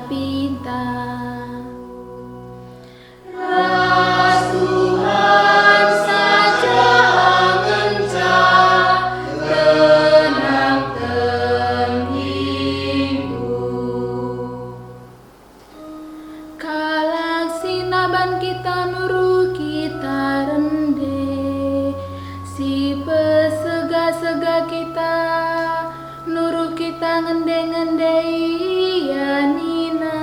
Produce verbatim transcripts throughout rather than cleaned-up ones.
Pinta. Ras Tuhan saja angenca genah teminggu. Kalak si naban kita nuruh kita rende, si pesega-sega kita, nuruh kita ngende-ngende, ia nina,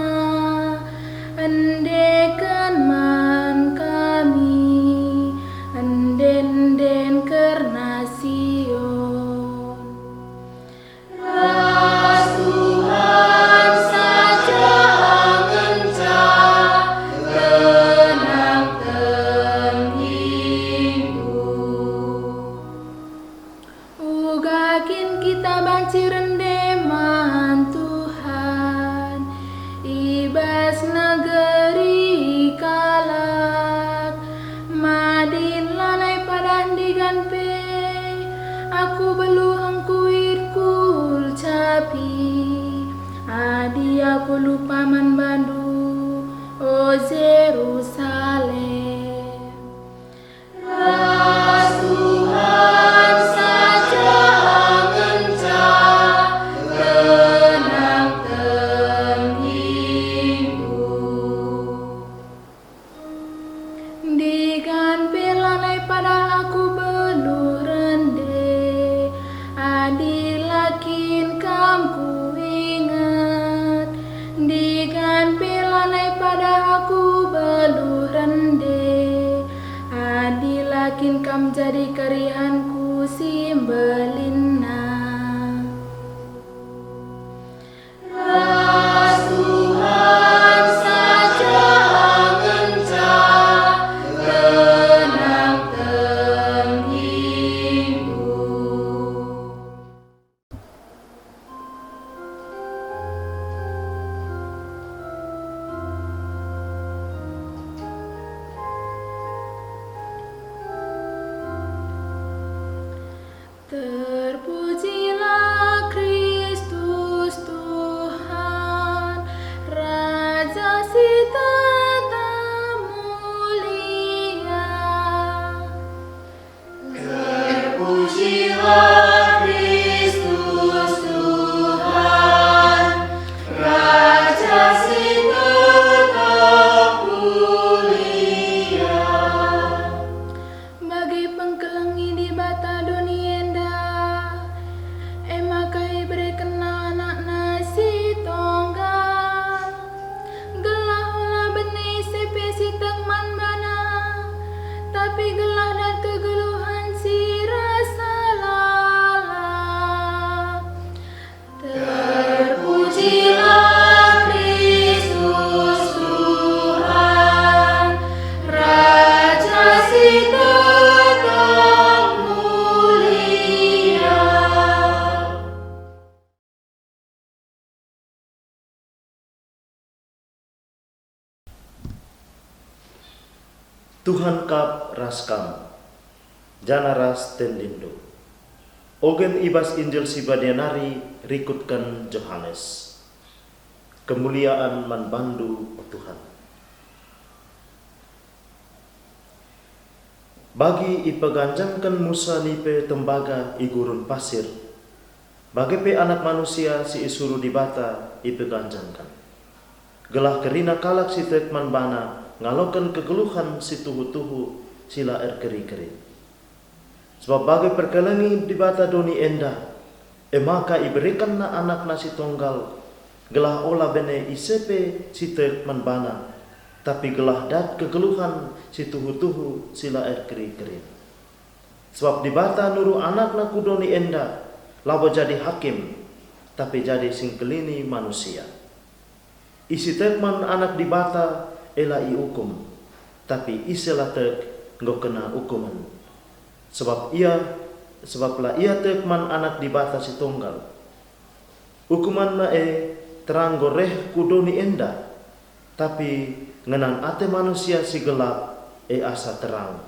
"Endeken man kami enden-enden kerna Sion." Ras Tuhan saja angenca genah teminggu. Uga kin kita banci rende man Tuhan i bas negeri kalak? Madin lanai padah ndigan pe aku beluh engkuit kulcapi, adi aku lupa man bandu, o Jerusalem. Ras Tuhan saja ngenca genah teminggu. Ndigan pe lanai padah aku beluh rende, adi la kin kam kuinget. Ndigan pe lanai padah aku beluh rende, adi la kin kam jadi kerihanku si mbelinna. Ras Tuhan saja ngenca genah teminggu. Terpujilah Kristus Tuhan, Raja si tetap mulia. Terpujilah Kristus Tuhan, Raja si tetap mulia. Bage pengkelengi Dibata doni enda, e maka iberekenNa AnakNa si Tonggal, gelah ola bene ise pe si tek man baNa, tapi gelah dat kegeluhen si rasa lalap. Terpujilah Kristus Tuhan, Raja si tetap mulia. Tuhan kap ras kam, janah ras tendinndu. Ogen i bas Injil si Badia nari rikutken Johanes. Kemulian man bandu, o Tuhan. Bagi ipeganjangken Musa nipe tembaga i gurun pasir, bage pe Anak Manusia si isuruh Dibata ipeganjangken, gelah kerina kalak si tek man baNa ngaloken kegeluhen si tuhu-tuhu si la erkeri-kerin. Sebab bage perkelengi Dibata doni enda, e maka iberekenNa AnakNa si Tonggal, gelah ola bene ise pe si tek man baNa, tapi gelah dat kegeluhen si tuhu-tuhu si la erkeri-kerin. Sebab Dibata nuruh AnakNa ku doni enda labo jadi hakim, tapi jadi singkelini manusia. Ise tek man Anak Dibata, e la iukum, tapi ise la tek, enggo kena ukumen. Sebab ia, sebab la ia tek man Anak Dibata si Tonggal. Ukumenna e terang enggo reh ku doni enda, tapi ngenan ate manusia si gelap e asa terang,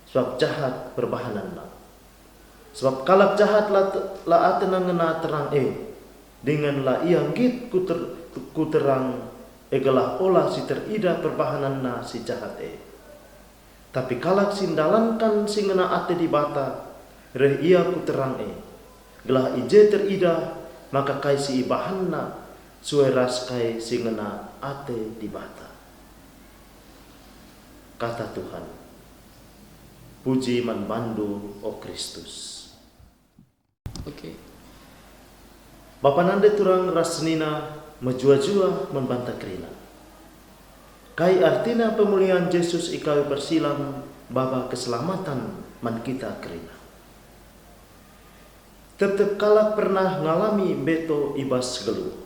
sebab jahat perbahanenna. Sebab kalak jahat la, la atena ngena terang e, dingen la ia nggit ku ter-, ku terang gelah ola si teridah perbahanenna si jahat e. Tapi kalak si ndalanken si ngena ate Dibata, reh ia ku terang e, gelah i je teridah maka kai si ibahanna sue ras kai si ngena ate Dibata. Kata Tuhan. Puji man bandu, o Kristus. Oke. Bapa nande turang ras senina mejuah-juah man banta kerina. Kai artina pemulihan Jesus i kayu persilang baba keselamatan man kita kerina? Tep-tep kalak pernah ngalami mbeto i bas geluh.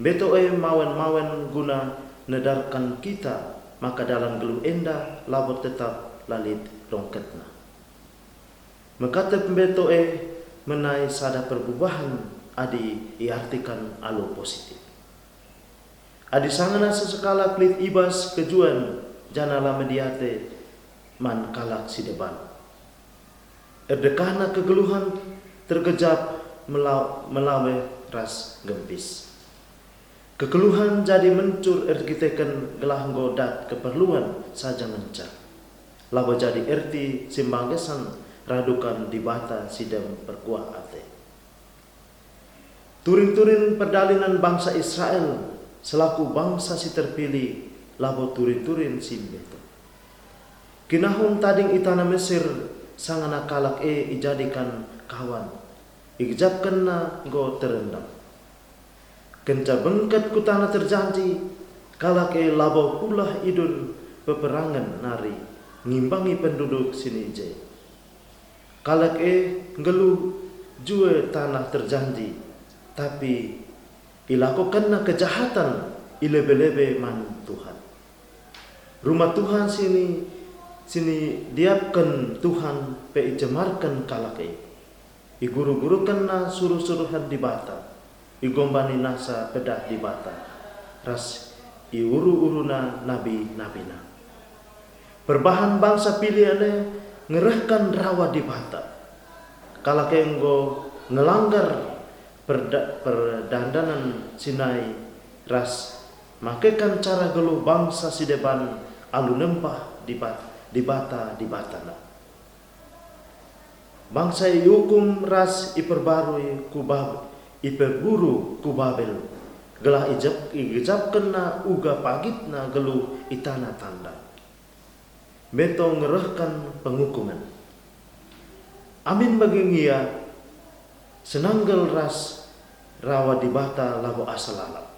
Mbeto e mawen-mawen guna nedarken kita maka dalan geluh enda labo tetap la lit rongketna. Mekatep mbeto e menai sada perbubahen adi iartikan alu positif. Adi sangana sesekalak lit i bas kejuan janah la mediate man kalak si deban. Erdekahna kegeluhen tergejap mela-, melawe ras gempis. Kegeluhen jadi mencur erkiteken gelah enggo dat keperluen saja ngenca. Labo jadi erti si mbangkesen raduken Dibata si dem perkuah ate. Turin-turin perdalinen bangsa Israel selaku bangsa si terpilih labo turin-turin si mbeto. Kinahun tading i taneh Mesir sangana kalak e ijadikan kawan, igejapkenna enggo terendam. Kenca bengket ku taneh terjanji, kalak e labo pulah idur peperangen nari ngimbangi penduduk si i je. Kalak e nggeluh jue taneh terjanji, tapi ilakokenna kejahaten i lebe-lebe man Tuhan. Rumah Tuhan si ni-, si nidiapken Tuhan pe icemarken kalak e. Iguru-gurukenna suruh-suruhen Dibata, igombani nasa pedah Dibata, ras iuru-uruna nabi-nabina. Perbahan bangsa pilihen e ngerehken rawa Dibata. Kalak e enggo ngelanggar perda-, perdandanen Sinai ras makekan cara geluh bangsa si deban alu nembah dibat-, dibata-dibatana. Bangsa e iukum ras iperbarui ku Bab-, ipeburu ku Babel, gelah ijep-, igejapkenna uga pagitna geluh i taneh tanda. Mbeto ngerehken pengukumen. Amin bage nge ia, senanggel ras rawa Dibata labo asa lalap.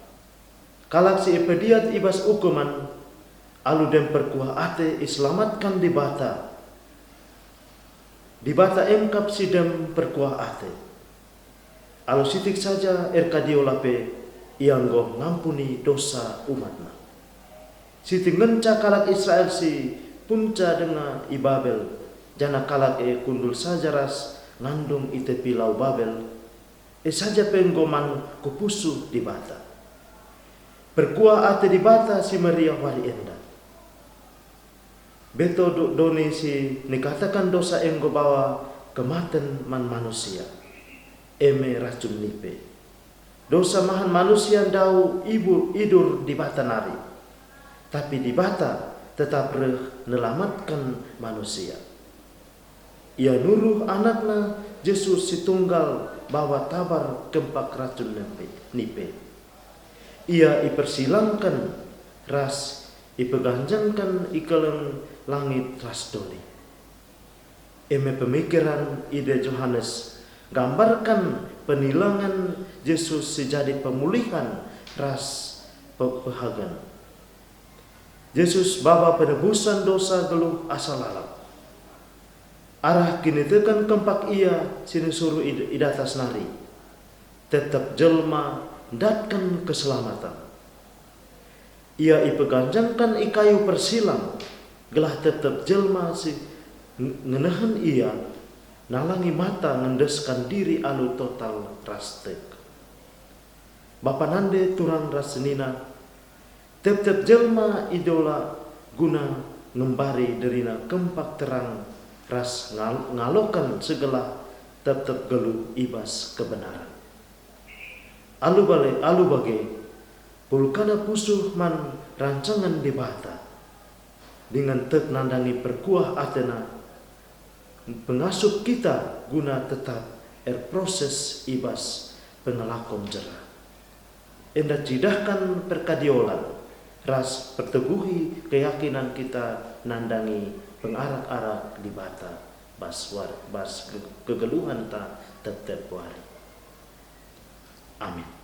Kalak si ipediat i bas ukumen, alu dem perkuah ate iselamatken Dibata. Dibata emkap si dem perkuah ate. Alu sitik saja erkadiola pe ia enggo ngampuni dosa umatna. Sitik ngenca kalak Israel si punca denga i Babel, janah kalak e kundul saja ras ngandung i tepi Lau Babel, e saja pe enggo man kupusuh Dibata. Perkuah ate Dibata si meriah wari enda. Mbeto do-, doni si nikataken dosa enggo bawa kematen man manusia, e me racun nipe. Dosa mahan manusia ndauh ibu-, idur Dibata nari, tapi Dibata tetap reh nelamatken manusia. Ia nuruh AnakNa Jesus si tunggal bawa tabar kempak racun nempe-, nipe. Ia ipersilangken ras ipeganjangken i keleng langit ras doni. E me pemikiran ide Johanes nggambarken penilangen Jesus si jadi pemulihan ras pe-, pehagen. Jesus baba penebusen dosa geluh asa lalap. Arah kiniteken kempak Ia si nisuruh i, i datas nari, tep-tep jelma ndatken keselamaten. Ia ipeganjangken i kayu persilang, gelah tep-tep jelma si ng-, ngenehen Ia nalangi mata ngendesken diri alu total ras tek. Bapa nande turang ras senina, tep-tep jelma idiola guna ngembari derina kempak terang ras ngal-, ngaloken segelah tep-tep geluh i bas kebenaren. Alu bale, alu bage, Bulkana pusuh man rancangen Dibata, dingen tek nandangi perkuah ateNa, pengasup kita guna tetap erproses i bas pengelakon jera. Enda cidahken perkadiolen ras perteguhi keyakinan kita nandangi pengarak-arak Dibata bas war-, bas ke-, kegeluhenta tep-tep wari. Amin.